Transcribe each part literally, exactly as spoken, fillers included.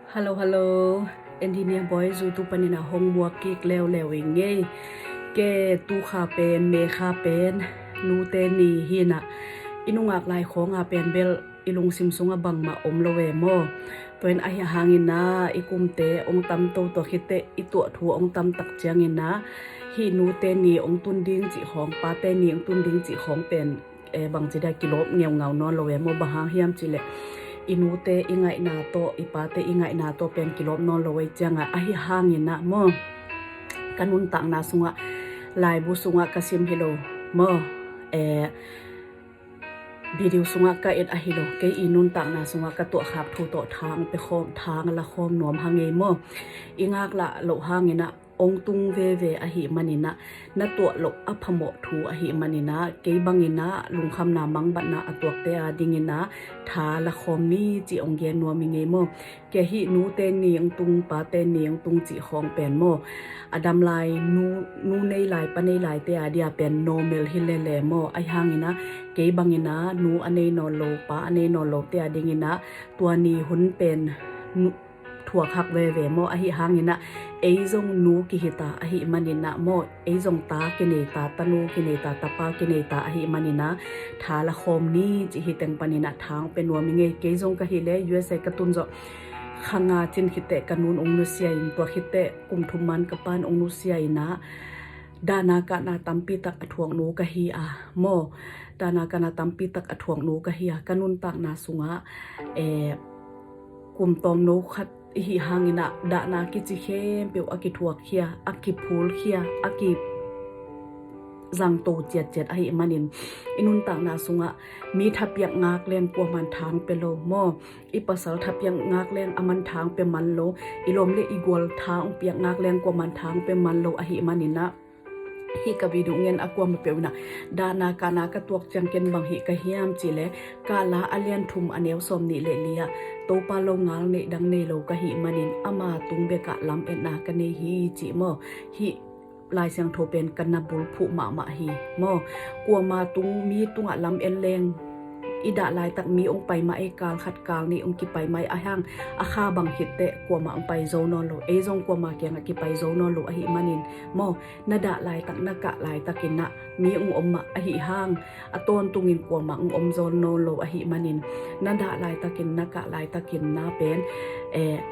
Hello, hello. Engineer boy, zu tu panin a hong muak kik leuleu i ngei. Ke tu kha pen, me kha pen, nute ni hi na. I nungak lai khawng a pen bel i lungsim sungah bangmah om lo e maw. Tua in ahi hangin a i kumte ong tam toto khit teh i tuah thu ong tam tak ciangin a hih nute ni ong tun ding cih khawng, pate ni ong tun ding cih khawng pen e, bangci dia kilawp ngeungau nawn lo e maw. Bang hang hiam cih leh i nute i ngaihna tawh, i pate i ngaihna tawh pen kilawp nawn lo e ciangah ahi hangin a maw, ka nuntakna sungah, laibu sungah ka sim hi lo maw, e, video sungah ka et ahi lo, kei i nuntakna sungah ka tuahkhak thu tawh thang pe khawm, thang la khawm nuam hang ei maw. I ngaklah loh hangin a ong tung veve ahih manin a, na tuah loh a phamawh thu ahih manin a, kei bangin a lungkhamna mangbatna a tuakte a dingin a tha la khawm ni cih ong gen nuam i ngei maw. Ke hih nute ni ong tung, pate ni ong tung cih khawng pen maw, a dam lai, nu, nu nei lai, pa nei laite a dia pen normal hi lele maw. Ahi hangin a kei bangin a nu a nei nawn lo, pa a nei nawn lote a dingin a tua ni hun pen nu, thuak hak veve maw. Ahi hangin a ei zong nu kihi ta ahih manin a maw, ei zong ta kinei ta, tanu kinei ta, tapa kinei ta ahih manin a tha la khawm ni cih hi teng panin a thang pe nuam i ngei. Kei zong ka hi le U S A ka tun zawh kha nga cin khit teh ka nun ong nusia in, tua khit teh kum thum man ka pan ong nusia in a, dahna kahna tampi tak a thuak nu ka hi a maw. Dahna kahna tampi tak a thuak nu ka hi a, ka nuntakna sungah, e, kum tawmno khat i hih hangin a dahna kici khempeuh a kithuak khia, a kiphul khia, a kizangto ciatciat ahih manin i nuntakna sungah mi thapiak ngak leng kuaman thang pe lo maw. I pasal thapiak ngak leng aman thang pe man lo, i lawm le i gual tha ong piak ngak leng kuaman thang pe man lo ahih manin a, hih ka video ngen a kuamah peuh in a dahna kahna ka tuak ciang ken bang hih ka hiam cih leh, Kala a lian thum a neu sawm nih le li ah, Topa lo ngal neih dang nei lo ka hih manin ama tung bekah lametna ka nei hi cih maw. Hih Lai Siangtho pen ka na bulphuh mahmah hi maw. Kuama tung, mi tungah lamen leng i dah laitak mi ong pai mah ei, kal khat kal nih ong kipai mah ei, ahi hang a kha bang khit teh kuamah ong pai zo nawn lo, ei zong kuama kiangah kipai zo nawn lo ahih manin maw. Na dah laitak, na kah laitakin a mi ong om mah ahih hang, a tawntungin kuamah ong om zo nawn lo ahih manin, na dah laitakin, na kah laitakin a pen, e,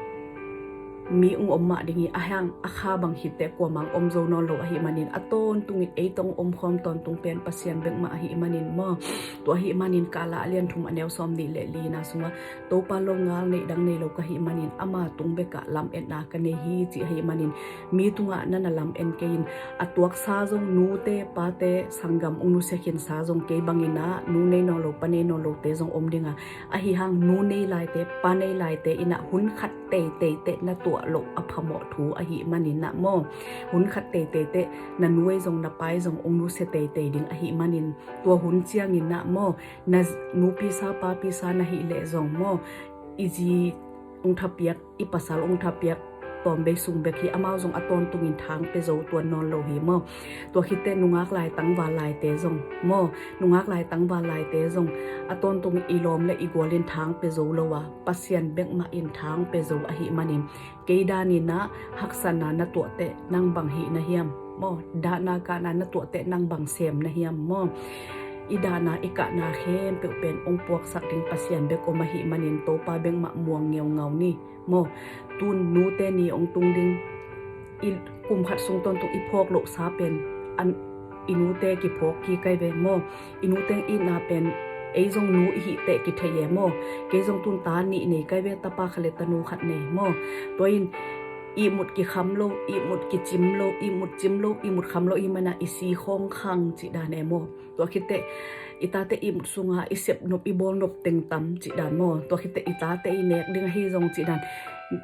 mi ong om mah ding hi, ahi hang a kha bang khit teh kuamah ong om zo nawn lo ahih manin, a tawntungin ei tawh ong omkhawm tawntung pen Pasian bek mah ahih manin maw. Tua ahih manin Kala a lian thum a neu sawm nih le li na sungah, Topa lo ngal neih dang nei lo ka hih manin ama tung bekah lametna ka nei hi cih ahih manin, mi tungah na na lamen kei in, a tuaksa zong, nute pate sanggam ong nusia khinsa zong kei bangin a nu nei nawn lo, pa nei nawn lote zong om ding a, ahi hang nu nei laite, pa nei laite in a hun khat teitei teh na tuah loh a phamawh thu ahih manin a maw, hun khat teitei teh na nu ei zong na pa ei zong ong nusia teitei ding ahih manin, tua hun ciangin a maw, na nupi sa papi sa na hih leh zong maw, i zi ong thapiak, i pasal ong thapiak tawm bei sung bek hi, amau zong a tawntungin thang pe zo tuan nawn lo hi maw. Tua khit teh nungak lai tangval laite zong maw, nungak lai tangval laite zong a tawntungin i lawm le i gualin thang pe zo lo a, Pasian bek mah in thang pe zo ahih manin, kei danin a haksatna na tuah teh nang bang hih na hiam maw, dahna kahna na tuah teh nang bang sem na hiam maw. I dahna i kahna khempeuh pen ong puaksak ding Pasian bek om ahih manin Topa bek mah muang ngeungau ni maw. Tun nute ni ong tung ding, i kum khat sung tawntung i phawk lohsa pen an, i nute kiphawk kik ai ve maw. I nute itna pen ei zong nu i hih teh kithei e maw. Kei zong tun ta nih nei kai ve, tapa khat le tanu khat nei maw. Tua in ihmut kikham lo, ihmut kicim lo, ihmut cim lo, ihmut kham lo, ihmana i si khawng khang cih dan e maw. Tua khit teh i tate ihmut sunga i sep nop, i bawl nop teng tam cih dan maw. Tua khit teh i tate i nek ding ahi zong cih dan.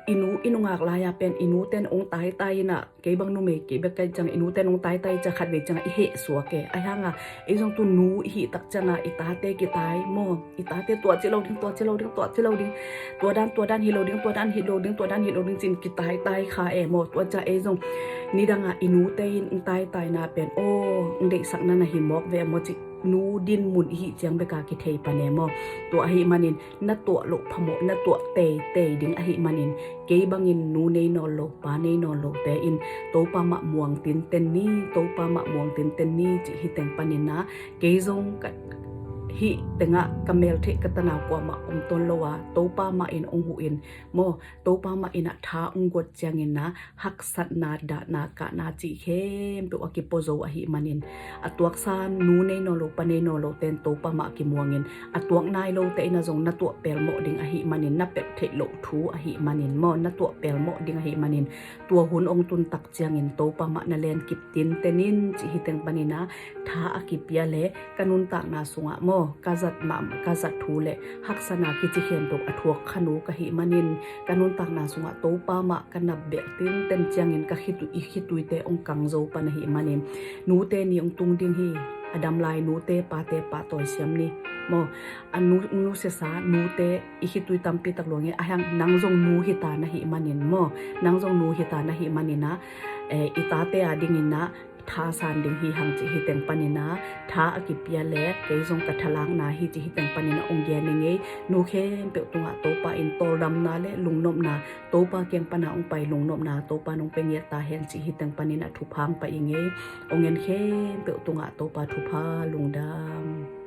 I nu, i nungak lai-a pen i nute in ong taitai in a, kei bang numei kei bek ka hih ciangin i nute in ong taitai ciang khatvei ciangin i heh suak e. Ahi hanga ei zong tun nu i hih tak ciangin i tate kitai maw. I tate tua ci lo ding, tua ci lo ding, tua ci lo ding, tua dan, tua dan hi lo ding, tua dan hi lo ding, tua dan hi lo ding cin kitaitai kha e maw. Tua ciang ei zong nidanga i nute in ong taitaina pen aw, ong deihsakna na hi mawk ve maw cih nu dinmun i hih ciang beka kithei pan e maw. Tua ahih manin na tuah loh phamawh, na tuah teitei ding ahih manin, kei bangin nu nei nawn lo, pa nei nawn lote in Topa mah muang tinten ni, Topa mah muang tinten ni cih hi teng panin ah, kei zong ka hih tengah ka mel theih ka tanau kuamah om tuan lo a, Topa mah in ong huh in maw, Topa mah in ah tha ong guat ciangin ah, haksatna, dahna, kahna cih khempeuh a kipua zo ahih manin, a tuaksa nu nei nawn lo, pa nei nawn lote in Topa mah kimuangin, a tuak nai lote in ah zong na tuah pelmawh ding ahih manin, na pelh theih loh thu ahih manin maw, na tuah pelmawh ding ahih manin, tua hun ong tun tak ciangin Topa mah na lenkip tinten in cih hi teng panin ah, tha a kipia le ka nuntakna sungah maw, ka zat mah, ka zat thu le haksatna kici khempeuh a thuak kha nu ka hih manin, ka nuntakna sungah Topa mah ka nap belh tinten ciangin ka khitui, i khituite ong kang zo pan ahih manin, nute ni ong tung ding hi. A dam lai nute, pate pahtawi siam ni maw. A nu, nusiasa nute i khitui tampi tak luang hi. A hang nang zong nu hita na hih manin maw, nang zong nu hita na hih manin ah, eh, i tate a dingin ah thasan ding hi hang cih hi teng panin ah, tha a kipia le kei zong ka thalakna hi cih hi teng panin ah ong gen ing ei. Nu khempeuh tungah Topa in tawldamna le lungnopna, Topa kiang pan ah ong pai lungnopna Topa in ong pia ngiat ta hen cih hi teng panin ah thupha ong pia ing ei. Ong en khempeuh tungah Topa thupha, lungdam.